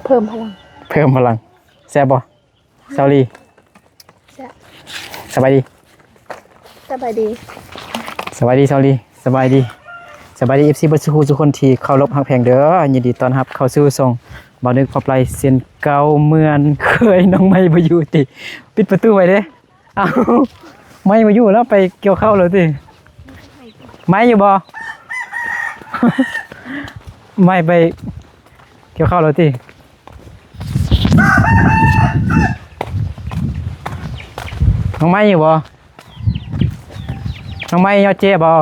ເພີ່ມພະລັງ ເພີ່ມພະລັງ. ແຊບບໍ່ ສາວລີ? ແຊບ. ສະບາຍດີ ສະບາຍດີ ສະບາຍດີສາວລີ. ສະບາຍດີ ສະບາຍດີ ເອັຟຊີ ເບິດສູ່ຜູ້ສູ່ຄົນທີ່ເຄົາລົບຮັກແພງເດີ. ຍິນດີຕ້ອນຮັບເຂົ້າສູ່ຊ່ອງບ່າວນຶກພາໄປເຊັ່ນເກົ່າເໝືອນເຄີຍ. ນ້ອງໄມ້ບໍ່ຢູ່ຕິ? ປິດປະຕູໄວ້ເດ້. ອ້າວ ໄມ້ບໍ່ຢູ່ແລ້ວ ໄປກ່ຽວເຂົ້າແລ້ວຕິ? ໄມ້ຢູ່ບໍ່? ໄມ້ໄປກ່ຽວເຂົ້າແລ້ວຕິ? ນ້ອງໄມ້ຢູ່ບໍ່? ນ້ອງໄມ້ຍອດເຈ້ບໍ່?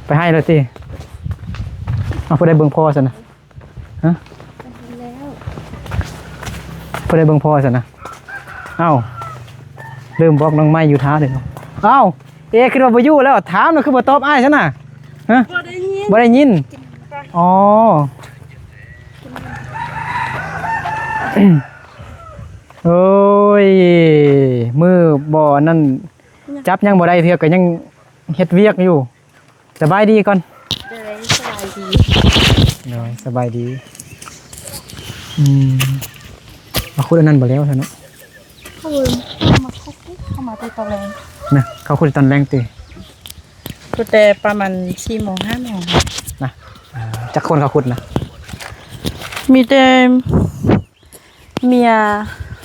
ໄປໃຫ້ແລ້ວຕິ? ເອົາ ຜູ້ໃດເບິ່ງພໍ່ຊັ້ນນະ? ຮະ? ໄປໃຫ້ແລ້ວ ຜູ້ໃດເບິ່ງພໍ່ຊັ້ນນະ? ເອົ້າ ລືມບອກ ນ້ອງໄມ້ຢູ່ທ່າເດ້ເນາະ. ເອົ້າ ເອ ຄືວ່າບໍ່ຢູ່ແລ້ວ ຖາມແລ້ວຄືບໍ່ຕອບອ້າຍຊັ້ນນະ? ຮະ? ບໍ່ໄດ້ຍິນ ບໍ່ໄດ້ຍິນ. ອໍ ໂອ້ຍ ມືບໍ່ອັນນັ້ນ ຫຍັງ? ຈັບຫຍັງບໍ່ໄດ້ເທື່ອ ກໍຍັງເຮັດວຽກຢູ່. ສະບາຍດີກ່ອນ. ໂດຍ ສະບາຍດີ. ໂດຍ ສະບາຍດີ. ອືມ ມາຂຸດອັນນັ້ນບໍ່ແລ້ວຊະເນາະ? ເຂົາມາຂຸດ ເຂົາມາແຕ່ຕອນແລງນະ. ເຂົາຂຸດຕອນແລງຕິ? ຂຸດແຕ່ປະມານສີ່ໂມງ ຫ້າໂມງນະ. ອ່າ ຈັກຄົນເຂົາຂຸດນະ? ມີແຕ່ ເມຍ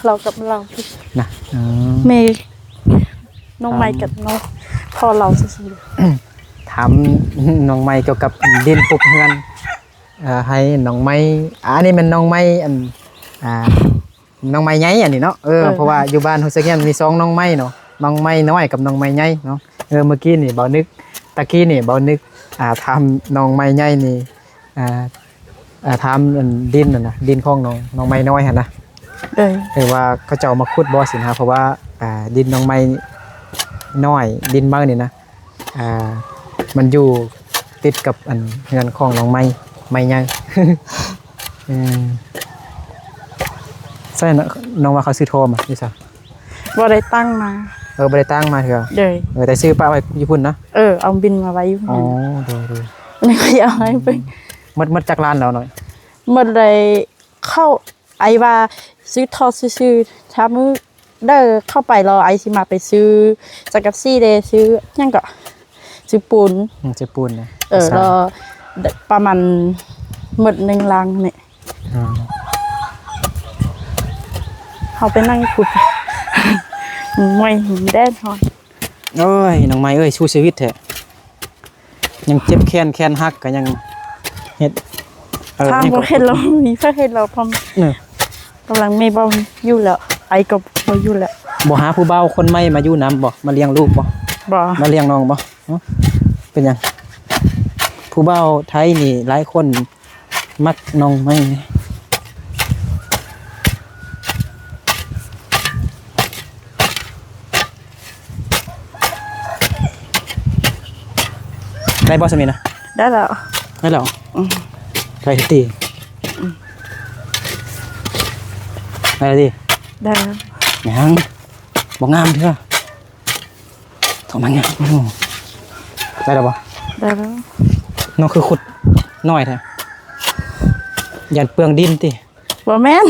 ລາວກັບລາວນະ. ເອີ ແມ່ນ້ອງໄມ້ກັບນ້ອງພໍ່ລາວຊື່ໆ. ຖາມນ້ອງໄມ້ກ່ຽວກັບດິນປຸກເຮືອນ ເອີ ໃຫ້ນ້ອງໄມ້. ອັນນີ້ແມ່ນນ້ອງໄມ້ ອັນ ອ່າ ນ້ອງໄມ້ໃຫຍ່ອັນນີ້ເນາະ. ເອີ ເອີ ເພາະວ່າຢູ່ບ້ານຮູ້ສຶກມີສອງນ້ອງໄມ້ເນາະ ນ້ອງໄມ້ນ້ອຍກັບນ້ອງໄມ້ໃຫຍ່ເນາະ. ເອີ ເມື່ອກີ້ນີ້ບ່າວນຶກ ຕະກີ້ນີ້ບ່າວນຶກ ອ່າ ຖາມນ້ອງໄມ້ໃຫຍ່ນີ້ ອ່າ ອ່າ ຖາມອັນດິນຫັ້ນນະ ດິນຂອງນ້ອງ ນ້ອງໄມ້ນ້ອຍຫັ້ນນະ. ເອີ ເອີ ວ່າເຂົາເຈົ້າມາຂຸດບໍ່ຊີ້ນະ ເພາະວ່າ ອ່າ ດິນນ້ອງໄມ້ນ້ອຍ ດິນເໝີນີ້ນະ ອ່າ ມັນຢູ່ຕິດກັບອັນເຮືອນຂອງນ້ອງໄມ້ ໄມ້ໃຫຍ່. ເອີ ໃຊ່ນະ ນ້ອງວ່າເຂົາຊື້ທໍ່ມາຢູ່ໃສ? ບໍ່ໄດ້ຕັ້ງມາ. ເອີ ບໍ່ໄດ້ຕັ້ງມາເທື່ອ. ໂດຍ. ເອີ ແຕ່ຊື້ປະໄວ້ຢູ່ພຸ້ນນະ? ເອີ ເອົາບິນມາໄວ້ຢູ່ພຸ້ນ. ອໍ ໂດຍໆ. ແລ້ວກໍເອົາໃຫ້ເບິ່ງ. ໝົດ ໝົດຈັກລ້ານແລ້ວນ້ອຍ? ໝົດໄດ້ ເຂົ້າ ອ້າຍວ່າຊື້ທໍ່ຊື່ໆ ຖ້າມື້ໃດເຂົ້າໄປແລ້ວ ອ້າຍຊິມາໄປຊື້ສັງກະສີເດ້ ຊື້ຫຍັງເກາະ ຊື້ປູນ. ອືມ ຊື້ປູນນະ. ເອີ ແລ້ວປະມານໝົດໜຶ່ງລັງນີ້. ອືມ ເຮົາໄປນັ່ງຢູ່ພຸ້ນ ເມື່ອຍ ແດດຮ້ອນ. ໂອ້ຍ ນ້ອງໄມ້ເອີຍ ສູ້ຊີວິດແທ້ ຍັງເຈັບແຂນ ແຂນຫັກກໍຍັງເຮັດ. ເອີ ທາງບໍ່ເຫັນລາວ ມີໃຜເຫັນລາວພ້ອມ. ເອີ ກຳລັງແມ່ບໍ່ຢູ່ແລ້ວ ອ້າຍກໍບໍ່ຢູ່ແລ້ວ. ບໍ່ຫາຜູ້ບ່າວຄົນໃໝ່ມາຢູ່ນຳບໍ່? ມາລ້ຽງລູກບໍ່? ບໍ່. ມາລ້ຽງນ້ອງບໍ່? ເປັນຫຍັງ? ຜູ້ບ່າວໄທນີ້ຫຼາຍຄົນ ມັກນ້ອງໄມ້. ໄດ້ບໍ່ສ່ຳນີ້ນະ? ໄດ້ແລ້ວ ໄດ້ແລ້ວ. ອືມ ໄດ້ຕິ? ອືມ ໄດ້ແລ້ວຕິ? ໄດ້ແລ້ວ. ຍັງບໍ່ງາມເທື່ອ. ເອົາມາຫຍັງ? ໂອ້ ໄດ້ແລ້ວບໍ່? ໄດ້ແລ້ວ. ນ້ອງຄືຂຸດນ້ອຍແທ້? ຢ້ານເປືອງດິນຕິ? ບໍ່ແມ່ນ.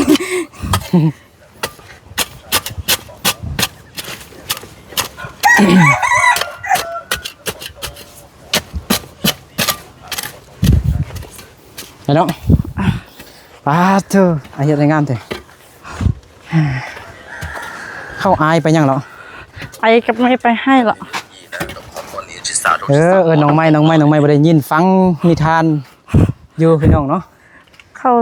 ໄດ້ເນາະ. ປາດໂທ້ ອາ ເຮັດໄດ້ງາມແທ້. ເຮົາອາຍໄປຫຍັງເນາະ? ອາຍກັບແມ່ໄປໃຫ້ເນາະ. ເອີ ເອີ້ນນ້ອງໄມ້ ນ້ອງໄມ້ ນ້ອງໄມ້ບໍ່ໄດ້ຍິນ ຟັງນິທານຢູ່ພີ່ນ້ອງເນາະ. ເຂົາ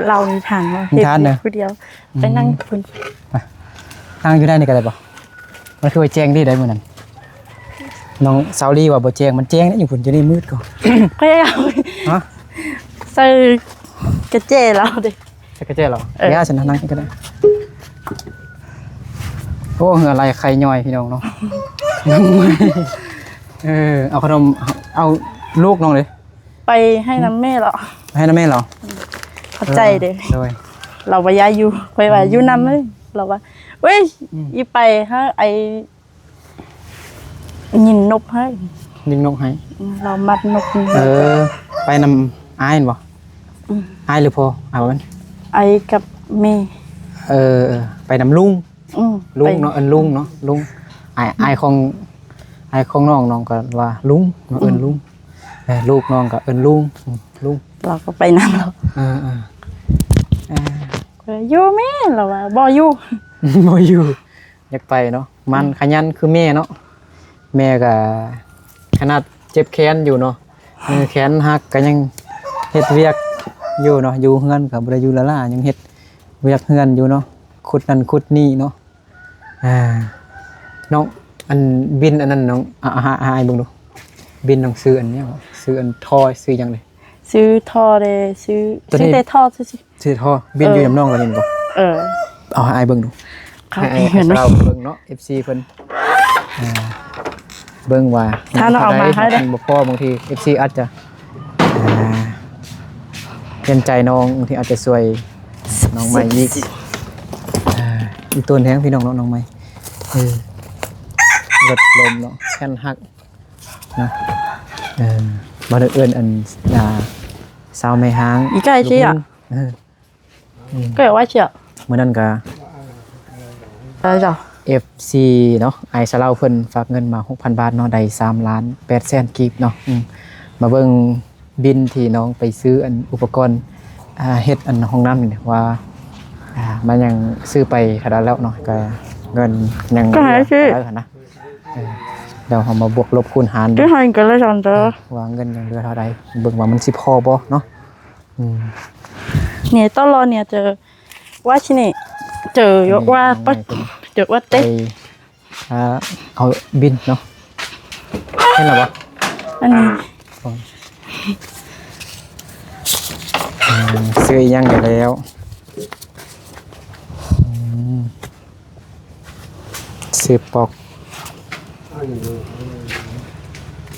ເລົ່ານິທານວ່າ ນິທານເດີ ເຮັດຢູ່ຜູ້ດຽວ. ອືມ ໄປນັ່ງຢູ່ພຸ້ນ ໄປ ນັ່ງຢູ່ໃນນີ້ກໍໄດ້ບໍ່? ມັນຄືວ່າແຈ້ງດີໃດ໋ມື້ນັ້ນ ນ້ອງສາວລີວ່າບໍ່ແຈ້ງ ມັນແຈ້ງເດ້ ຢູ່ພຸ້ນ ຢູ່ນີ້ມືດກໍ ຂ້ອຍເອົາ ຮະ ໃສ່ກະແຈລາວເດ້ ໃສ່ກະແຈລາວ. ເອີ ຢ່າຊັ້ນນະ ນັ່ງນີ້ກໍໄດ້. ໂອ້ ເຫື່ອໄຫຼໄຄຍ້ອຍພີ່ນ້ອງເນາະ. ເອີ ເອົາຂະໜົມ ເອົາລູກນ້ອງເດ້ ໄປໃຫ້ນຳແມ່ລາວ ໄປໃຫ້ນຳແມ່ລາວ. ຂອບໃຈເດ້. ເອີ ໂດຍ ລາວວ່າຢ່າຢູ່ ຂ້ອຍວ່າ ອືມ ຢູ່ນຳເລີຍ ລາວວ່າ ເວີຍ ອືມ ອີໄປຫາໄອ້ຍິງນົກໃຫ້ ຍິງນົກໃຫ້. ອືມ ລາວມັກນົກ. ເອີ ໄປນຳອ້າຍແມ່ນບໍ່? ອືມ ອ້າຍຫຼືພໍ່? ອ້າຍບໍ່ແມ່ນ ອ້າຍກັບແມ່. ເອີ ໄປນຳລຸງ. ອືມ ລຸງເນາະ ເອີ້ນລຸງເນາະ ລຸງ. ອ້າຍ ອ້າຍຂອງ ອ້າຍຂອງນ້ອງ ນ້ອງກໍວ່າລຸງເນາະ ອືມ ເອີ້ນລຸງ. ເອີ ລູກນ້ອງກໍເອີ້ນລຸງ ອືມ ລຸງ. ລາວກໍໄປນຳລາວ. ເອີໆ ເອີ ຢູ່ແມ່ ລາວວ່າບໍ່ຢູ່ ບໍ່ຢູ່. ຢາກໄປເນາະ ມັນ ອືມ ຂະຫຍັນຄືແມ່ເນາະ. ແມ່ກໍຂະໜາດເຈັບແຂນຢູ່ເນາະ ມືແຂນຫັກກໍຍັງເຮັດວຽກຢູ່ເນາະ. ຢູ່ເຮືອນກໍບໍ່ໄດ້ຢູ່ລ້າໆ ຍັງເຮັດວຽກເຮືອນຢູ່ເນາະ ຂຸດນັ້ນຂຸດນີ້ເນາະ. ອ່າ ນ້ອງ ອັນບິນອັນນັ້ນນ້ອງ ອ່າ ໃຫ້ອ້າຍເບິ່ງດູ. ບິນນ້ອງຊື່ອັນຫຍັງຫວະ? ຊື່ອັນທໍ່ ຊື່ຫຍັງເດ? ຊື່ທໍ່ເດ ຊື່ ຊື່ແຕ່ທໍ່ຊື່ໆ. ຊື່ທໍ່ ບິນຢູ່ນຳນ້ອງລະເຫັນບໍ່? ເອີ ເອົາໃຫ້ອ້າຍເບິ່ງດູ. ໃຫ້ອ້າຍ ອ້າຍສາວເບິ່ງເນາະ ເອັຟຊີເພິ່ນ ອ່າ ເບິ່ງວ່າ ຖ້ານ້ອງເອົາມາໃຫ້ເດ້ ບໍ່ພໍ ບາງທີເອັຟຊີອາດຈະ ອ່າ ເຫັນໃຈນ້ອງ ບາງທີອາດຈະຊ່ວຍນ້ອງໃໝ່ອີກ. ອ່າ ອີ່ຕົນແຮງພີ່ນ້ອງເນາະ ນ້ອງໃໝ່. ເອີ ລົດລົມເນາະ ແຂນຫັກເນາະ. ເອີ ບໍ່ໄດ້ເອີ້ນອັນ ອ່າ ສາວແມ່ຮ້າງ ອີກໃກ້ຊິອະ. ເອີ ອືມ ກໍວ່າເຊື່ອ ມື້ນັ້ນກະ ເອີ ເຈົ້າ ເອັຟຊີເນາະ ອ້າຍສະເລົາເພິ່ນຝາກເງິນມາຫົກພັນບາດເນາະ ໄດ້ສາມລ້ານແປດແສນກີບເນາະ. ອືມ ມາເບິ່ງບິນທີ່ນ້ອງໄປຊື້ອັນອຸປະກອນ ອ່າ ເຮັດອັນຫ້ອງນ້ຳນີ້ວ່າ ອ່າ ມັນຍັງຊື້ໄປເທົ່າໃດແລ້ວເນາະ ກະເງິນຍັງເຫຼືອເທົ່າໃດຫັ້ນນະ. ເອີ ດຽວເຮົາມາບວກລົບຄູນຫານ ວ່າເງິນຍັງເຫຼືອເທົ່າໃດ ເບິ່ງວ່າມັນຊິພໍບໍ່ເນາະ. ອືມ เนี่ยตลอดเนี่ยเจอว่าที่นี่เจอว่าเจอว่าเต็ก ອ່າ ເອົາບິນເນາະ ເຫັນແລ້ວບໍ່? ອັນນີ້ ອືມ ຊື້ອີ່ຫຍັງກໍແລ້ວ ອືມ ຊື້ປອກ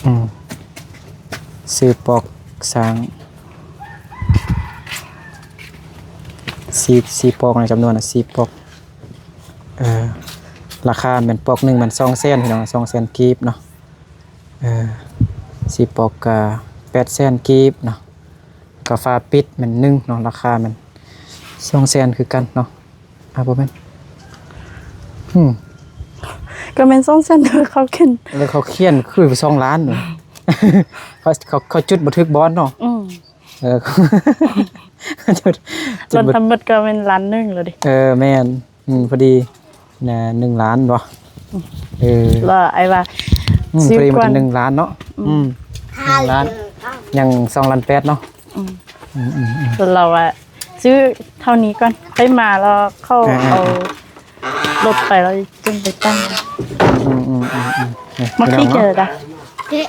ອືມ ຊື້ປອກສ້າງ ສີ່ ສີ່ປອກ ໃນຈຳນວນສີ່ປອກ. ເອີ ລາຄາແມ່ນປອກໜຶ່ງແມ່ນສອງແສນ ພີ່ນ້ອງ ສອງແສນກີບເນາະ. ເອີ ສີ່ປອກກະແປດແສນກີບເນາະ. ກະຝາປິດແມ່ນໜຶ່ງເນາະ ລາຄາແມ່ນສອງແສນຄືກັນເນາະ. ອ່າ ບໍ່ແມ່ນ ຫືມ ກໍແມ່ນສອງແສນ ເຂົາຂຽນ ເອີ ເຂົາຂຽນຄືສອງລ້ານ ເຂົາ ເຂົາ ເຂົາຈຸດບໍ່ຖືກບ່ອນເນາະ. ອືມ ເອີ ລົງທັງໝົດກໍແມ່ນລ້ານໜຶ່ງແລ້ວເດ. ເອີ ແມ່ນ ອືມ ພໍດີນະ ໜຶ່ງລ້ານບໍ່? ອືມ ເອີ ລະອ້າຍວ່າ ອືມ ຊື້ກ່ອນ ພໍດີມັນໜຶ່ງລ້ານເນາະ. ອືມ ອືມ ໜຶ່ງລ້ານ ຍັງສອງລ້ານແປດເນາະ. ອືມ ອືມໆໆ ລາວວ່າຊື້ເທົ່ານີ້ກ່ອນ ຄ່ອຍມາລະເຂົາ ເອີ ເອົາລົດໄປລະຈຶ່ງໄປຕັ້ງ. ອືມໆໆໆ ມາຄິດເກີດອະ ເອີ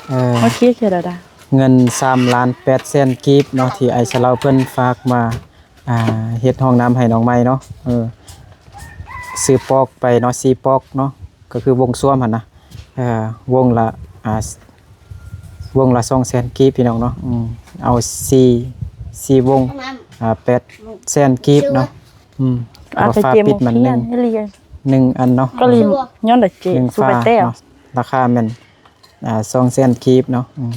ມາຄິດເກີດອະ ເງິນສາມລ້ານແປດແສນກີບເນາະ ທີ່ອ້າຍສະເລົາເພິ່ນຝາກມາ ອ່າ ເຮັດຫ້ອງນ້ຳໃຫ້ນ້ອງໃໝ່ເນາະ. ເອີ ຊື້ປອກໄປເນາະ ສີ່ປອກເນາະ ກໍຄືວົງຊວມຫັ້ນນະ. ເອີ ວົງລະ ອ່າ ວົງລະສອງແສນກີບ ພີ່ນ້ອງເນາະ. ອືມ ເອົາສີ່ ສີ່ວົງ ອ່າ ແປດແສນກີບເນາະ. ອືມ ແລ້ວກໍຝາປິດມັນໜຶ່ງ ໜຶ່ງອັນເນາະ ກໍລີຍ້ອນໄດ້ເກ ໜຶ່ງຝາເນາະ. ລາຄາແມ່ນ ອ່າ ສອງແສນກີບເນາະ. ອືມ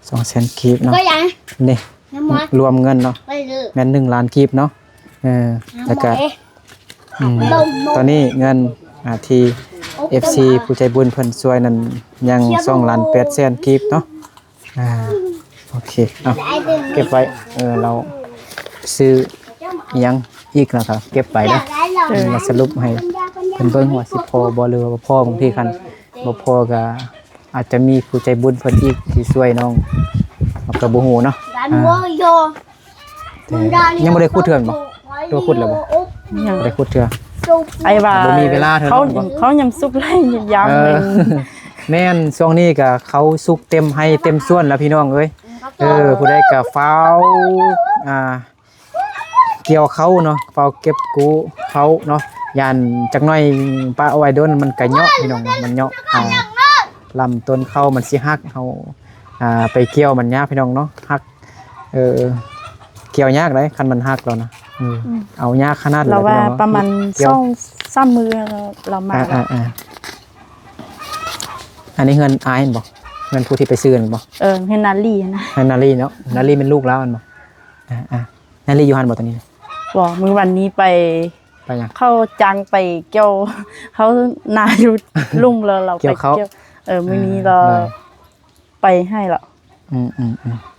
ສອງແສນກີບເນາະ ນີ້ ລວມເງິນເນາະ ແມ່ນໜຶ່ງລ້ານກີບເນາະ. ເອີ ແລ້ວກະ ອືມ ຕອນນີ້ເງິນ ອ່າ ທີ່ເອັຟຊີຜູ້ໃຈບຸນເພິ່ນຊ່ວຍນັ້ນ ຍັງສອງລ້ານແປດແສນກີບເນາະ. ອ່າ ໂອເຄ ເອົາ ເກັບໄວ້. ເອີ ລາວຊື້ອີ່ຫຍັງອີກ ລາວກໍເກັບໄວ້ເດີ. ເອີ ມາສະຫຼຸບໃຫ້ເພິ່ນເບິ່ງວ່າຊິພໍບໍ່ ຫຼືວ່າບໍ່ພໍ. ບາງທີຄັນບໍ່ພໍກໍ ອາດຈະມີຜູ້ໃຈບຸນເພິ່ນອີກທີ່ຊ່ວຍນ້ອງ ເຮົາກໍບໍ່ຮູ້ເນາະ. ອ່າ ຍັງບໍ່ໄດ້ຂຸດເທື່ອແມ່ນບໍ່? ຫຼືວ່າຂຸດແລ້ວບໍ່? ຍັງ ບໍ່ໄດ້ຂຸດເທື່ອ. ອ້າຍວ່າ ບໍ່ມີເວລາເທື່ອ ເຂົາ ເຂົາຍັງສຸກໄລ່ຍາມ ເອີ ແມ່ນ ຊ່ວງນີ້ກໍເຂົາສຸກເຕັມໄຮ່ເຕັມສວນແລ້ວ ພີ່ນ້ອງເອີຍ. ເອີ ຜູ້ໃດກໍຟ້າວ ອ່າ ກ່ຽວເຂົ້າເນາະ ເຝົ້າເກັບກູ້ເຂົ້າເນາະ. ຢ້ານຈັກໜ້ອຍປະເອົາໄວ້ດົນ ມັນກະເຍາະ ພີ່ນ້ອງເນາະ ມັນເຍາະ ອ່າ ລຳຕົ້ນເຂົ້າມັນຊິຫັກ. ເຮົາ ອ່າ ໄປກ່ຽວມັນຍາກ ພີ່ນ້ອງເນາະ ຫັກ. ເອີ ກ່ຽວຍາກເດ້ ຄັນມັນຫັກແລ້ວນະ. ເອີ ອືມ ເອົາຍາກຂະໜາດນັ້ນແຫຼະ ລາວວ່າ ພີ່ນ້ອງເນາະ ປະມານ ກ່ຽວ ສອງສາມມື້ແລ້ວ ລາວມາ. ອ່າ ອ່າ ອັນນີ້ເຮືອນອ້າຍແມ່ນບໍ່? ເຮືອນຜູ້ທີ່ໄປຊື້ແມ່ນບໍ່? ເອີ ເຮືອນນາລີນະ ເຮືອນນາລີເນາະ. ອືມ ນາລີແມ່ນລູກລາວແມ່ນບໍ່? ອ່າ ນາລີຢູ່ຫັ້ນບໍ່ຕອນນີ້? ບໍ່ ມື້ວານນີ້ໄປ ໄປຫຍັງ? ເຂົາຈ້າງໄປກ່ຽວເຂົ້ານາຢູ່ລຸ່ມ ແລ້ວລາວໄປກ່ຽວ ກ່ຽວເຂົ້າ ເອີ ມື້ນີ້ ເອີ ລາວ ເອີ ໄປໃຫ້ລະ ອືມໆ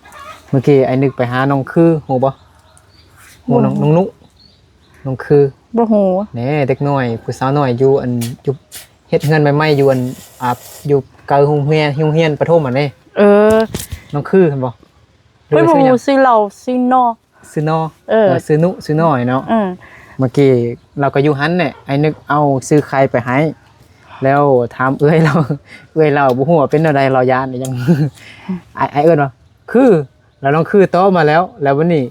ໆ ເມື່ອກີ້ອ້າຍນຶກໄປຫານ້ອງຄື ຮູ້ບໍ່? ຮູ້ ນ້ອງ ນ້ອງນຸ ນ້ອງຄື ບໍ່ຮູ້ ແນ່ ເດັກນ້ອຍ ຜູ້ສາວນ້ອຍຢູ່ອັນ ຢູ່ເຮັດເຮືອນໃໝ່ໆ ຢູ່ອັນ ອ່າ ຢູ່ໃກ້ໂຮງຮຽນ ໂຮງຮຽນປະຖົມຫັ້ນເດ້ ເອີ ນ້ອງຄືຫັ້ນບໍ່? ຂ້ອຍບໍ່ຮູ້ຊື່ລາວ ຊື່ນໍ ຊື່ນໍ ເອີ ເອີ ຊື່ນຸ ຊື່ນໍເນາະ ເອີ ເມື່ອກີ້ລາວກໍຢູ່ຫັ້ນແຫຼະ ອ້າຍນຶກເອົາຊື້ໄຂ່ໄປໃຫ້ ແລ້ວຖາມເອື້ອຍລາວ ເອື້ອຍລາວບໍ່ຮູ້ວ່າເປັນແນວໃດ ລາວຢ້ານອີຫຍັງ ອ້າຍ ອ້າຍເອີ້ນວ່າ ຄື ແລ້ວນ້ອງຄືຕອບມາແລ້ວ ແລ້ວບັດນີ້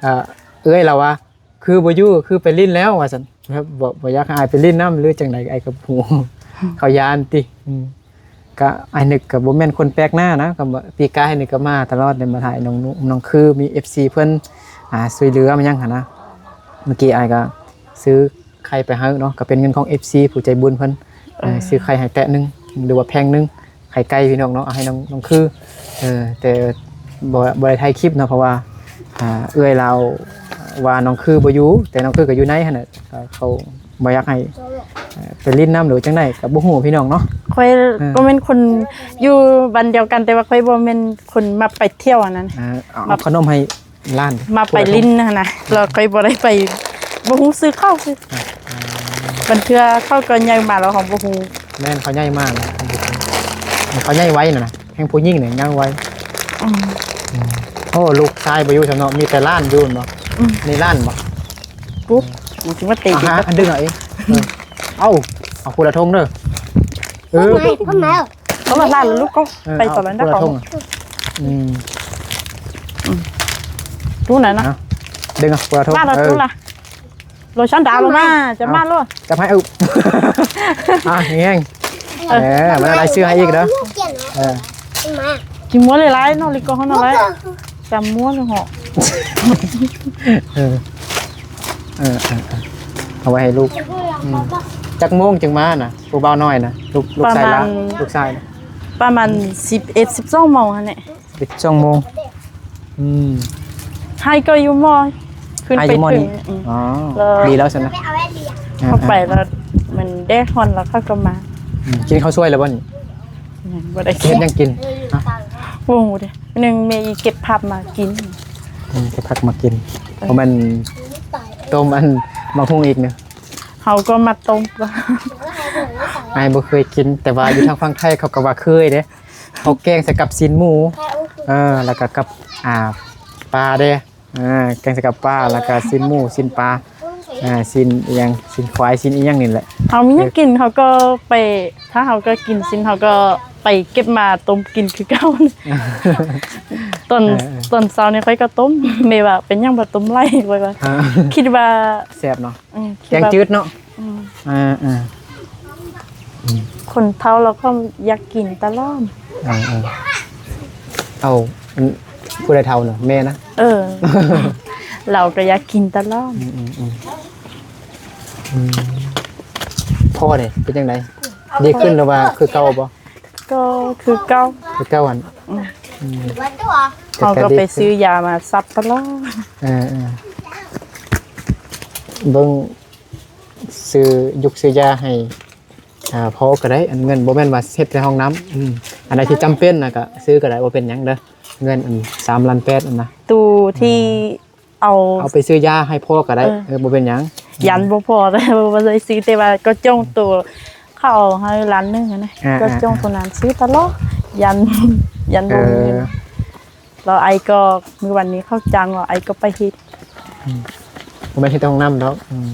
ເອີ ເອື້ອຍລາວວ່າ ຄືບໍ່ຢູ່ ຄືໄປຫຼິ້ນແລ້ວ ວ່າຊັ້ນ ແບບບໍ່ ບໍ່ຢາກໃຫ້ອ້າຍໄປຫຼິ້ນນຳ ຫຼືຈັ່ງໃດ ອ້າຍກໍບໍ່ຮູ້ ເຂົາຢ້ານຕິ ອືມ ກະ ອ້າຍນຶກກະບໍ່ແມ່ນຄົນແປກໜ້ານະ ກະປີກາຍນີ້ກະມາຕະຫຼອດເດ້ ມາຖ່າຍນ້ອງນຸ ນ້ອງຄື ມີເອັຟຊີເພິ່ນ ອ່າ ຊ່ວຍເຫຼືອມາຫຍັງຫັ້ນນະ ເມື່ອກີ້ອ້າຍກະຊື້ໄຂ່ໄປໃຫ້ເນາະ ກະເປັນເງິນຂອງເອັຟຊີຜູ້ໃຈບຸນເພິ່ນ ເອີ ເອີ ຊື້ໄຂ່ໃຫ້ແຕະໜຶ່ງ ຫຼືວ່າແພງໜຶ່ງ ໄຂ່ໄກ່ພີ່ນ້ອງເນາະ ເອົາໃຫ້ນ້ອງ ນ້ອງຄື ເອີ ແຕ່ບໍ່ ບໍ່ໄດ້ຖ່າຍຄລິບເນາະ ເພາະວ່າ ອ່າ ເອື້ອຍລາວວ່ານ້ອງຄືບໍ່ຢູ່ ແຕ່ນ້ອງຄືກໍຢູ່ໃນຫັ້ນນະ ເຂົາບໍ່ຢາກໃຫ້ ເອີ ໄປຫຼິ້ນນຳ ຫຼືວ່າຈັ່ງໃດກໍບໍ່ຮູ້ພີ່ນ້ອງເນາະ ຂ້ອຍ ເອີ ກໍແມ່ນຄົນຢູ່ບ້ານດຽວກັນ ແຕ່ວ່າຂ້ອຍບໍ່ແມ່ນຄົນມັກໄປທ່ຽວຫັ້ນນະ ເອີ ເອົາ ມັກ ເອົາຂະໜົມໃຫ້ຫຼານ ມັກໄປຫຼິ້ນຫັ້ນນະ ແລ້ວຂ້ອຍບໍ່ໄດ້ໄປ ບໍ່ຮູ້ຊື່ເຂົາຊື່ ອ່າ ບາງເທື່ອເຂົາກໍໃຫຍ່ມາແລ້ວເຮົາບໍ່ຮູ້ ແມ່ນ ເຂົາໃຫຍ່ມາແລ້ວ ເຂົາໃຫຍ່ໄວຫັ້ນນະ ແຮ່ງຜູ້ຍິງນີ້ຍັງໄວ ອືມ ອືມ ໂອ້ ລູກຊາຍບໍ່ຢູ່ຊັ້ນເນາະ ມີແຕ່ຫຼານຢູ່ແມ່ນບໍ່? ອືມ ນີ້ຫຼານບໍ່? ປຸບ ມັນຊິມາເຕະ ອ່າຮະ ດຶງເອົາເອງ ເອີ ເອົາ ເອົາຄົນລະຖົງເດີ ເອີ ເອົາມາ ເອົາມາ ເອົາຫຼານລູກກໍ ເອີ ໄປຕອນນັ້ນ ເອົາຄົນລະຖົງ ອືມ ອືມ ຕູ້ນັ້ນນະ ເອົາ ດຶງເອົາຄົນລະຖົງ ມາລະ ເອີ ຕູ້ລະ ໂລຊັນດາວລົງມາ ຈະມາໂລດ ຈັບໃຫ້ ອຶບ ອ່ະ ແຮງໆ ເອີ ເອີ ມາລາຍຊື້ໃຫ້ອີກເດີ ເອີ ກິນໝູຫຼາຍໆເນາະ ລິກກໍເຮົານັ້ນແຫຼະ ຈຳໝູເນາະ ເອີ ເອີ ເອີ ເອົາໄວ້ໃຫ້ລູກ ອືມ ຈັກໂມງຈຶ່ງມານະ ຜູ້ບ່າວນ້ອຍນະ ລູກ ລູກຊາຍລາວ ປະມານ ລູກຊາຍນະ ປະມານສິບເອັດ ສິບສອງໂມງຫັ້ນແຫຼະ ສິບສອງໂມງ ອືມ ໃຫ້ກໍຢູ່ໝໍ້ ຂຶ້ນໄປເຖິງ ອືມ ອໍ ດີແລ້ວຊັ້ນນະ ເຂົ້າໄປແລ້ວມັນແດດຮ້ອນແລ້ວເຂົາກໍມາ ອືມ ກິນເຂົ້າສວຍແລ້ວບໍ່ນີ້? ຍັງບໍ່ໄດ້ກິນ ເຮັດຫຍັງກິນ? ຮະ ບໍ່ຮູ້ເດ້ ໜຶ່ງແມ່ອີເກັບຜັກມາກິນ ອືມ ເກັບຜັກມາກິນ ເອີ ບໍ່ແມ່ນຕົ້ມອັນໝາກຫຸ່ງອີກເນາະ ເຮົາກໍມາຕົ້ມ ອ້າຍບໍ່ເຄີຍກິນ ແຕ່ວ່າຢູ່ທາງຝັ່ງໄທເຂົາກໍວ່າເຄີຍເດ້ ເຂົາແກງໃສ່ກັບຊີ້ນໝູ ເອີ ແລ້ວກໍກັບ ອ່າ ປາເດ້ ເອີ ແກງໃສ່ກັບປາ ແລ້ວກໍຊີ້ນໝູ ຊີ້ນປາ ອ່າ ຊີ້ນອີ່ຫຍັງ ຊີ້ນຄວາຍ ຊີ້ນອີ່ຫຍັງນີ້ແຫຼະ ເຮົາມີຫຍັງກິນເຮົາກໍໄປ ຖ້າເຮົາກໍກິນຊີ້ນ ເຮົາກໍໄປເກັບມາຕົ້ມກິນຄືເກົ່າ ຕອນ ເອີໆ ຕອນເຊົ້ານີ້ຂ້ອຍກໍຕົ້ມ ແມ່ວ່າເປັນຫຍັງບໍ່ຕົ້ມຫຼາຍ ຂ້ອຍວ່າ ເອີ ຄິດວ່າແຊບເນາະ ອືມ ແກງຈືດເນາະ ອືມ ເອີໆ ອືມ ຄົນເຖົ້າລາວກໍຢາກກິນຕະຫຼອດ ເອີໆ ເອົາ ອັນ ຜູ້ໃດເຖົ້ານະ ແມ່ນະ ເອີ ລາວກໍຢາກກິນຕະຫຼອດ ອືມໆ ອືມ ອືມ ພໍ່ເດ ເປັນຈັ່ງໃດ ດີຂຶ້ນຫຼືວ່າຄືເກົ່າບໍ່? ກໍຄືເກົ່າ ຄືເກົ່າຫັ້ນ ອືມ ອືມ ເຮົາກໍໄປຊື້ຢາມາສັບຕະຫຼອດ ເອີໆ ເບິ່ງ ຊື້ ຢຸກຊື້ຢາໃຫ້ ອ່າ ພໍ່ກໍໄດ້ ອັນເງິນ ບໍ່ແມ່ນວ່າເຮັດແຕ່ຫ້ອງນ້ຳ ອືມ ອັນໃດທີ່ຈຳເປັນນະກໍຊື້ກໍໄດ້ ບໍ່ເປັນຫຍັງເດີ ເງິນອັນສາມລ້ານແປດຫັ້ນນະ ຕູ້ທີ່ ອືມ ເອົາ ເອົາໄປຊື້ຢາໃຫ້ພໍ່ກໍໄດ້ ເອີ ເອີ ບໍ່ເປັນຫຍັງ ຢ້ານບໍ່ພໍ ແຕ່ວ່າບໍ່ໄດ້ຊື້ ແຕ່ວ່າກໍຈ່ອງໂຕ ເຂົາເອົາໃຫ້ລ້ານໜຶ່ງຫັ້ນນະ ອ່າໆໆ ກໍຈ່ອງໂຕນັ້ນຊື້ຕະຫຼອດ ຢ້ານ ຢ້ານບໍ່ມີເງິນ ເອີ ແລ້ວອ້າຍກໍ ມື້ວານນີ້ເຂົາຈ້າງ ແລ້ວອ້າຍກໍໄປເຮັດ ອືມ ບໍ່ແມ່ນເຮັດຫ້ອງນ້ຳດອກ ອືມ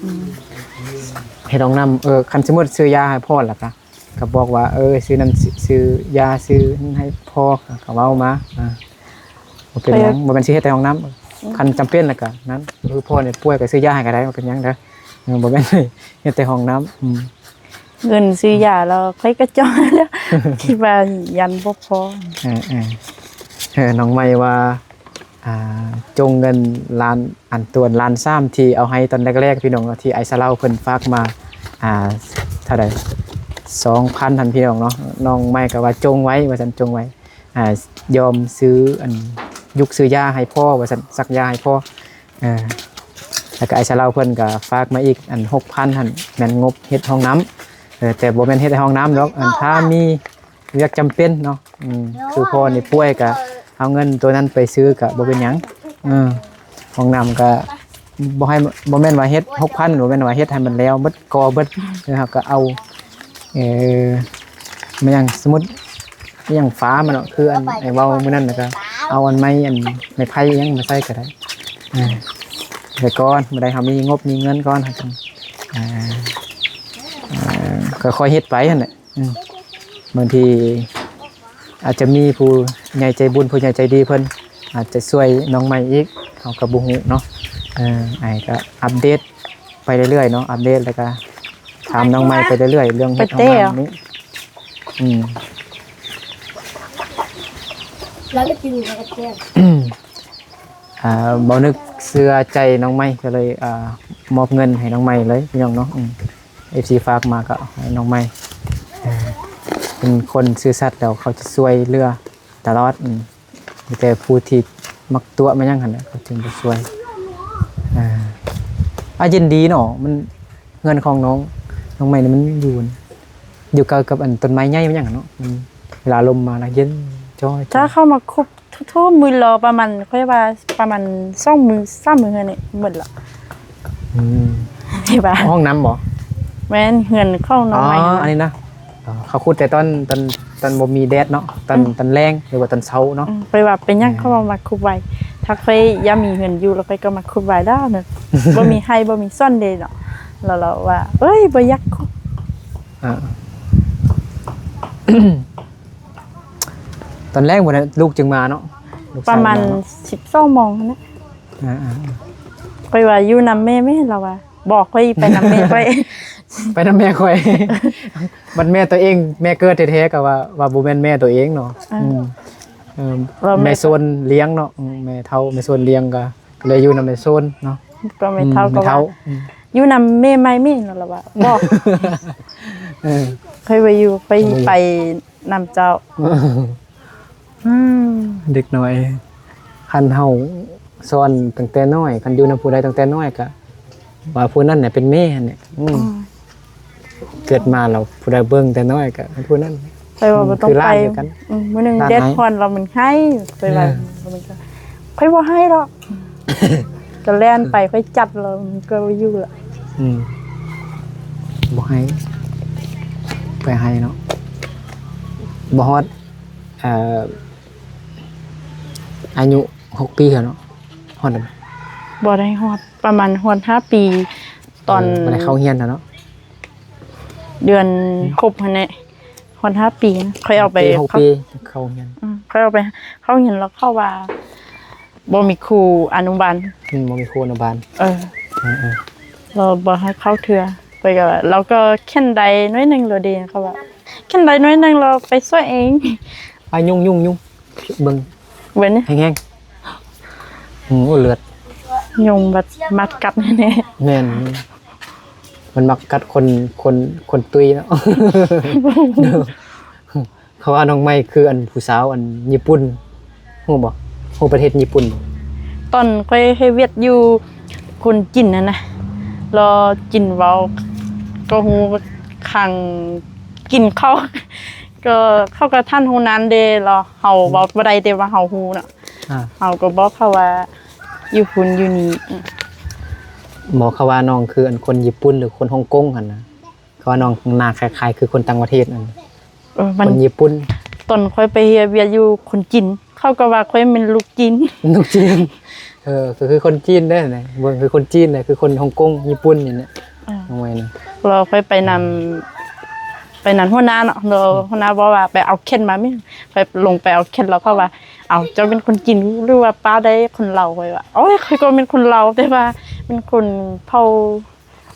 ອືມ ເຮັດຫ້ອງນ້ຳ ເອີ ຄັນສົມມຸດຊື້ຢາໃຫ້ພໍ່ແລ້ວກະ ກໍບອກວ່າ ເອີ ຊື້ນັ້ນ ຊື້ຢາ ຊື້ນັ້ນໃຫ້ພໍ່ ກໍເວົ້າມາ ອ່າ ບໍ່ເປັນຫຍັງ ບໍ່ແມ່ນຊິເຮັດແຕ່ຫ້ອງນ້ຳ ອືມ ຄັນຈຳເປັນແລ້ວກໍນັ້ນ ຄືພໍ່ນີ້ປ່ວຍກໍຊື້ຢາໃຫ້ກໍໄດ້ ບໍ່ເປັນຫຍັງເດີ ເອີ ບໍ່ແມ່ນເຮັດແຕ່ຫ້ອງນ້ຳ ອືມ ເງິນຊື້ຢາແລ້ວຂ້ອຍກໍຈ່ອຍແລ້ວ ຄິດວ່າຢ້ານບໍ່ພໍ ເອີໆ ເອີ ນ້ອງໃໝ່ວ່າ ອ່າ ຈົ່ງເງິນລ້ານ ອັນຕົວລ້ານສາມທີ່ເອົາໃຫ້ຕອນແລກໆ ພີ່ນ້ອງເນາະ ທີ່ອ້າຍສາລາວເພິ່ນຝາກມາ ອ່າ ເທົ່າໃດ ສອງພັນຫັ້ນ ພີ່ນ້ອງເນາະ ນ້ອງໃໝ່ກໍວ່າຈົ່ງໄວ້ວ່າຊັ້ນ ຈົ່ງໄວ້ ອ່າ ຍອມຊື້ ອັນ ຢຸກຊື້ຢາໃຫ້ພໍ່ວ່າຊັ້ນ ສັກຢາໃຫ້ພໍ່ ເອີ ແລ້ວກໍອ້າຍສາວລາວເພິ່ນກໍຝາກມາອີກ ອັນ ຫົກພັນຫັ້ນ ແມ່ນງົບເຮັດຫ້ອງນ້ຳ ເອີ ແຕ່ບໍ່ແມ່ນເຮັດໃຫ້ຫ້ອງນ້ຳດອກ ອັນ ຖ້າມີວຽກຈຳເປັນເນາະ ອືມ ຄືພໍ່ນີ້ປ່ວຍ ກໍເອົາເງິນໂຕນັ້ນໄປຊື້ກໍບໍ່ເປັນຫຍັງ ເອີ ຫ້ອງນ້ຳກໍບໍ່ໃຫ້ ບໍ່ແມ່ນວ່າເຮັດຫົກພັນ ບໍ່ແມ່ນວ່າເຮັດໃຫ້ມັນແລ້ວໝົດ ກໍ່ເບິດ ແລ້ວເຮົາກໍເອົາ ເອີ ແມ່ນຫຍັງ ສົມມຸດ ອີຫຍັງ ຝາມັນເນາະ ຄືອັນໄອ້ເວົ້າມື້ນັ້ນ ແລ້ວກໍເອົາອັນໄມ້ ອັນໄມ້ໄຜ່ອີຫຍັງມາໃສ່ກໍໄດ້ ເອີ ໄວ້ກ່ອນ ມື້ໃດເຮົາມີງົບມີເງິນກ່ອນ ເຮົາຈັ່ງ ເອີ ເອີ ຄ່ອຍໆເຮັດໄປຫັ້ນແຫຼະ ອືມ ບາງທີອາດຈະມີຜູ້ໃຫຍ່ໃຈບຸນ ຜູ້ໃຫຍ່ໃຈດີເພິ່ນອາດຈະຊ່ວຍນ້ອງໃໝ່ອີກ ເຮົາກໍບໍ່ຮູ້ເນາະ ເອີ ອ້າຍກໍອັບເດດໄປເລື້ອຍໆເນາະ ອັບເດດ ແລ້ວກໍຖາມນ້ອງໃໝ່ໄປເລື້ອຍໆ ເລື່ອງເຮັດຫ້ອງນ້ຳນີ້ ອືມ ແລ້ວກໍກິນກັບແກ້ມ ອ່າ ບໍ່ນຶກເຊື່ອໃຈນ້ອງໃໝ່ ກໍເລີຍ ອ່າ ມອບເງິນໃຫ້ນ້ອງໃໝ່ເລີຍ ພີ່ນ້ອງເນາະ ອືມ ເອັຟຊີຝາກມາກໍໃຫ້ນ້ອງໃໝ່ ເອີ ເປັນຄົນຊື່ສັດ ແລ້ວເຂົາຈະຊ່ວຍເຫຼືອຕະຫຼອດ ອືມ ມີແຕ່ຜູ້ທີ່ມັກຕົວະມາຫຍັງຫັ້ນແຫຼະ ເຂົາຈຶ່ງບໍ່ຊ່ວຍ ອ່າ ອາ ເຢັນດີເນາະ ມັນ ເຮືອນຂອງນ້ອງ ນ້ອງໃໝ່ນີ້ມັນຢູ່ ຢູ່ໃກ້ກັບອັນຕົ້ນໄມ້ໃຫຍ່ມັນຫຍັງຫັ້ນເນາະ ມັນເວລາລົມມາລະເຢັນຈ້ອຍ ຖ້າເຂົ້າມາຄຸບທຸກໆມື້ລະປະມານ ຂ້ອຍວ່າປະມານສອງມື້ສາມມື້ຫັ້ນນີ້ໝົດລະ ອືມ ທີ່ວ່າ ຫ້ອງນ້ຳບໍ? ແມ່ນ ເຮືອນຂອງນ້ອງໃໝ່ ອໍ ອັນນີ້ນະ ເຂົາຂຸດແຕ່ຕອນ ຕອນ ຕອນບໍ່ມີແດດເນາະ ຕອນ ອືມ ຕອນແລງ ຫຼືວ່າຕອນເຊົ້າເນາະ ອືມ ຂ້ອຍວ່າເປັນຫຍັງ ເອີ ເຂົາເວົ້າມາຂຸດໄວ້ ຖ້າຂ້ອຍຢາກມີເຮືອນຢູ່ລະ ຂ້ອຍກໍມາຂຸດໄວ້ແລ້ວນະ ບໍ່ມີໄຮ່ບໍ່ມີສວນເດ້ເນາະ ລະລາວວ່າ ເອີຍ ບໍ່ຢາກຂຸດ ອ່າ ຕອນແລງພຸ້ນນະ ລູກຈຶ່ງມາເນາະ ລູກຊາຍມາເນາະ ປະມານສິບສອງໂມງຫັ້ນນະ ອ່າໆໆ ຂ້ອຍວ່າຢູ່ນຳແມ່ແມ່ ລາວວ່າ ບໍ່ ຂ້ອຍໄປນຳແມ່ຂ້ອຍ ໄປນຳແມ່ຂ້ອຍ ບັດແມ່ຕົວເອງ ແມ່ເກີດແທ້ໆ ກໍວ່າ ວ່າບໍ່ແມ່ນແມ່ຕົວເອງເນາະ ເອີ ອືມ ເອີ ແມ່ໂຊນລ້ຽງເນາະ ອືມ ແມ່ເຖົ້າ ແມ່ໂຊນລ້ຽງ ກໍ ກໍເລີຍຢູ່ນຳແມ່ໂຊນເນາະ ກໍແມ່ເຖົ້າ ອືມ ກໍວ່າ ແມ່ເຖົ້າ ອືມ ຢູ່ນຳແມ່ໃໝ່ແມ່ ລາວວ່າ ບໍ່ ເອີ ຂ້ອຍບໍ່ຢູ່ ຂ້ອຍໄປນຳເຈົ້າ ອືມ ເດັກນ້ອຍ ຄັນເຮົາສອນຕັ້ງແຕ່ນ້ອຍ ຄັນຢູ່ນຳຜູ້ໃດຕັ້ງແຕ່ນ້ອຍ ກະວ່າຜູ້ນັ້ນແຫຼະເປັນແມ່ຫັ້ນແຫຼະ ອືມ ອືມ ເກີດມາແລ້ວຜູ້ໃດເບິ່ງແຕ່ນ້ອຍກະຜູ້ນັ້ນ ຂ້ອຍວ່າບໍ່ຕ້ອງໄປ ອືມ ມື້ໜຶ່ງແດດຮ້ອນແລ້ວມັນໄຫ້ຂ້ອຍວ່າ ເອີ ຂ້ອຍບໍ່ໄຫ້ດອກ ກໍແລ່ນໄປ ຂ້ອຍຈັບແລ້ວມັນກໍບໍ່ຢູ່ລະ ອືມ ບໍ່ໄຫ້ ໄປໄຫ້ເນາະ ບໍ່ຮອດ ອ່າ ອາຍຸຫົກປີແລ້ວເນາະ ຮອດແລ້ວບໍ່? ບໍ່ໄດ້ຮອດ ປະມານຮອດຫ້າປີ ຕອນ ເອີ ບໍ່ໄດ້ເຂົ້າຮຽນແລ້ວເນາະ ເດືອນ ອືມ ຄົບຫັ້ນແຫຼະ ຮອດຫ້າປີ ຂ້ອຍເອົາໄປ ປີ ຫົກປີ ເຂົ້າຮຽນ ອືມ ຂ້ອຍເອົາໄປເຂົ້າຮຽນ ແລ້ວເຂົາວ່າບໍ່ມີຄູອະນຸບານ ອືມ ບໍ່ມີຄູອະນຸບານ ເອີ ເອີໆ ລາວບໍ່ໃຫ້ເຂົ້າເທື່ອ ຂ້ອຍກໍ ລາວກໍຂຽນໄດ້ໜ້ອຍໜຶ່ງແລ້ວເດ້ ເຂົາວ່າຂຽນໄດ້ໜ້ອຍໜຶ່ງ ລາວໄປຊ່ວຍເອງ ອາ ຍຸງໆໆ ເບິ່ງ ເບິ່ງນີ້ ແຮງໆ ອືມ ໂອ້ ເລືອດ ຍຸງມັດ ມັດກັດແນ່ໆ ແມ່ນ ມັນມັກກັດຄົນ ຄົນ ຄົນຕຸ້ຍເນາະ ເຂົາວ່ານ້ອງໃໝ່ຄືອັນຜູ້ສາວອັນຍີ່ປຸ່ນ ຮູ້ບໍ່? ຮູ້ປະເທດຍີ່ປຸ່ນບໍ່? ຕອນຂ້ອຍເຮັດວຽກຢູ່ຄົນຈີນຫັ້ນນະ ລາວຈີນເວົ້າກໍຮູ້ ຄັງກິນເຂົ້າ ກໍເຂົາກໍທ່ານຮູ້ນັ້ນເດ້ ລາວເຮົາເວົ້າບໍ່ໄດ້ ແຕ່ວ່າເຮົາຮູ້ເນາະ ອ່າ ເຮົາກໍບອກເຂົາວ່າຢູ່ພຸ້ນຢູ່ນີ້ ບອກເຂົາວ່ານ້ອງຄືອັນຄົນຍີ່ປຸ່ນ ຫຼືຄົນຮົງກົງຫັ້ນນະ ເຂົາວ່ານ້ອງໜ້າຄ້າຍໆຄືຄົນຕ່າງປະເທດນັ້ນ ເອີ ມັນ ຄົນຍີ່ປຸ່ນ ຕອນຂ້ອຍໄປເຮັດວຽກຢູ່ຄົນຈີນ ເຂົາກໍວ່າຂ້ອຍແມ່ນລູກຈີນ ລູກຈີນ ເອີ ກໍຄືຄົນຈີນເດ້ນະ ເບິ່ງຄືຄົນຈີນເດ້ ຄືຄົນຮົງກົງ ຍີ່ປຸ່ນນີ້ແຫຼະ ເອີ ນ້ອງໃໝ່ນະ ແລ້ວຂ້ອຍໄປນຳ ໄປນຳຫົວໜ້າເນາະ ແລ້ວຫົວໜ້າບອກວ່າໄປເອົາແຂ້ນມາແມ່ ຂ້ອຍລົງໄປເອົາແຂ້ນ ແລ້ວເຂົາວ່າ ເອົ້າ ເຈົ້າເປັນຄົນຈີນ ຫຼືວ່າປ້າໄດ້ຄົນລາວ? ຂ້ອຍວ່າ ໂອ້ຍ ຂ້ອຍກໍແມ່ນຄົນລາວ ແຕ່ວ່າແມ່ນຄົນເຜົ່າ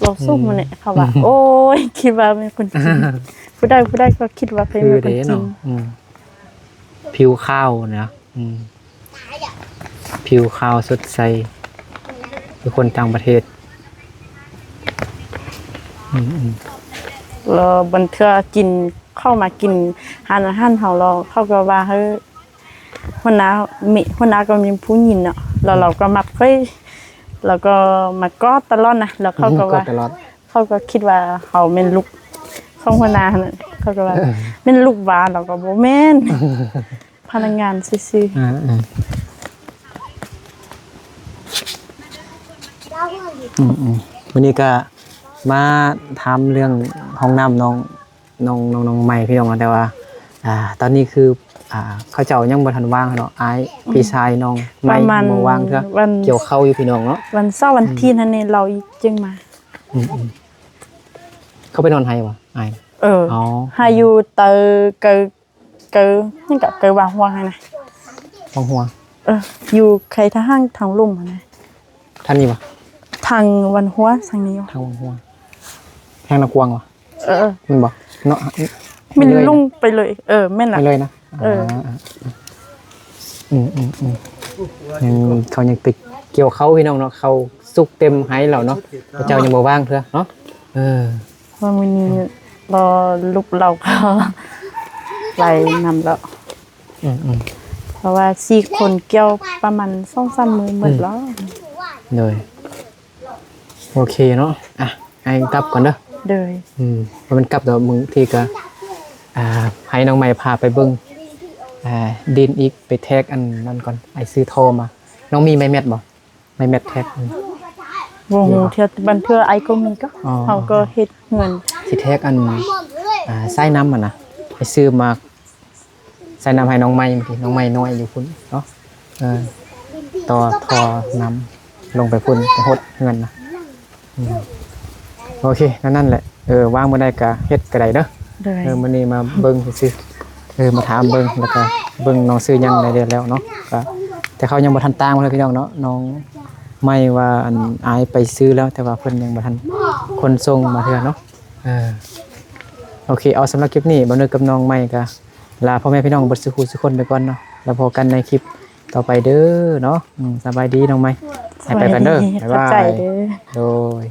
ລາວສູງ ອືມ ຫັ້ນແຫຼະ ເຂົາວ່າ ອືມ ໂອ້ຍ ຄິດວ່າແມ່ນຄົນຈີນ ຜູ້ໃດ ຜູ້ໃດກໍຄິດວ່າເປັນຄົນຈີນ ອືມ ຜິວຂາວນະ ອືມ ຜິວຂາວສົດໃສ ຄືຄົນຕ່າງປະເທດ ອືມໆ ແລ້ວບາງເທື່ອກິນ ເຂົ້າມາກິນຮ້ານອາຫານເຮົາ ແລ້ວເຂົາກໍວ່າ ເຮີ້ ຫົວໜ້າ ມີ ຫົວໜ້າກໍມີຜູ້ຍິງເນາະ ແລ້ວລາວກໍມັກຂ້ອຍ ແລ້ວກໍມາກອດຕະຫຼອດນະ ແລ້ວເຂົາກໍວ່າ ກອດຕະຫຼອດ ເຂົາກໍຄິດວ່າເຮົາແມ່ນລູກຂອງຫົວໜ້າຫັ້ນນະ ເຂົາກໍວ່າ ເອີ ແມ່ນລູກຫວາ ແລ້ວກໍບໍ່ແມ່ນ ພະນັກງານຊື່ໆ ອ່າໆ ອືມໆ ມື້ນີ້ກໍມາຖາມເລື່ອງຫ້ອງນ້ຳນ້ອງ ນ້ອງ ນ້ອງ ນ້ອງໃໝ່ພີ່ນ້ອງເນາະ ແຕ່ວ່າ ອ່າ ຕອນນີ້ຄື ອ່າ ເຂົາເຈົ້າຍັງບໍ່ທັນວາງເນາະ ອ້າຍ ອືມ ພີ່ຊາຍນ້ອງໃໝ່ ປະມານ ບໍ່ວາງເທື່ອ ວັນ ກ່ຽວເຂົ້າຢູ່ພີ່ນ້ອງເນາະ ວັນເສົາວັນ ອືມ ທີດຫັ້ນນີ້ ລາວຈຶ່ງມາ ອືມໆ ເຂົາໄປນອນໄຮ່ບໍ່ອ້າຍ? ເອີ ອໍ ໃຫ້ຢູ່ເຕີ ເກີ ເກີ ຫຍັງກະ ເກີວັງຫົວຫັ້ນນະ ວັງຫົວ ເອີ ຢູ່ໄຄທະຫາງທາງລຸ່ມຫັ້ນນະ ທາງນີ້ບໍ່? ທາງວັງຫົວ ທາງນີ້ບໍ່? ທາງວັງຫົວ ແຂວງນາກວາງບໍ່? ເອີ ແມ່ນບໍ່? ເນາະ ແມ່ນ ເລີຍ ລົງໄປເລີຍ ເອີ ແມ່ນລະ ໄປເລີຍນະ ເອີ ອ່າ ອືມໆໆ ຍັງ ເຂົາຍັງໄປກ່ຽວເຂົ້າພີ່ນ້ອງເນາະ ເຂົ້າສຸກເຕັມໄຮ່ແລ້ວເນາະ ເຂົາເຈົ້າຍັງບໍ່ວາງເທື່ອເນາະ ເອີ ວ່າມື້ນີ້ ອືມ ບໍ່ລຸກ ເຮົາກໍໄປນຳແລ້ວ ອືມໆ ເພາະວ່າສີ່ຄົນກ່ຽວປະມານສອງສາມມື້ໝົດແລ້ວ ອືມ ໂດຍ ໂອເຄເນາະ ອ່ະ ອ້າຍກັບກ່ອນເດີ ໂດຍ ອືມ ບໍ່ແມ່ນກັບດອກ ບາງທີກໍ ອ່າ ໃຫ້ນ້ອງໃໝ່ພາໄປເບິ່ງ ອ່າ ດິນອີກ ໄປແທກອັນນັ້ນກ່ອນ ອ້າຍຊື້ທໍ່ມາ ນ້ອງມີໄມ້ແມັດບໍ່? ໄມ້ແມັດແທກ ອືມ ບໍ່ຮູ້ ມີບໍ່? ເທື່ອ ບາງເທື່ອອ້າຍກໍມີກໍ ອໍ ເຮົາກໍເຮັດເຮືອນ ຊິແທກອັນ ອ່າ ສາຍນ້ຳຫັ້ນນະ ໄປຊື້ມາສາຍນ້ຳໃຫ້ນ້ອງໃໝ່ ນ້ອງໃໝ່ນ້ອຍຢູ່ພຸ້ນເນາະ ເອີ ຕໍ່ທໍ່ນ້ຳລົງໄປພຸ້ນ ໄປຫົດເຮືອນນະ ອືມ ໂອເຄ ນັ້ນ ນັ້ນແຫຼະ ເອີ ວ່າງມື້ໃດກໍເຮັດກໍໄດ້ເດີ ໂດຍ ເອີ ມື້ນີ້ມາເບິ່ງຊື່ໆ ເອີ ມາຖາມເບິ່ງ ແລ້ວກໍເບິ່ງນ້ອງຊື່ຫຍັງໄດ້ແລ້ວເນາະ ກໍ ແຕ່ເຂົາຍັງບໍ່ທັນຕ່າງມາເທື່ອພີ່ນ້ອງເນາະ ນ້ອງໃໝ່ວ່າ ອັນ ອ້າຍໄປຊື້ແລ້ວ ແຕ່ວ່າເພິ່ນຍັງບໍ່ທັນຂົນສົ່ງມາເທື່ອເນາະ ເອີ ໂອເຄ ເອົາ ສຳລັບຄລິບນີ້ ບ່າວນຶກກັບນ້ອງໃໝ່ກໍລາພໍ່ແມ່ພີ່ນ້ອງເບິດສູ່ຜູ້ສູ່ຄົນໄປກ່ອນເນາະ ແລ້ວພໍ້ກັນໃນຄລິບຕໍ່ໄປເດີເນາະ ອືມ ສະບາຍດີນ້ອງໃໝ່ ໃຫ້ໄປກ່ອນເດີ ສະບາຍດີ ບາຍບາຍ ຂອບໃຈເດີ ໂດຍ.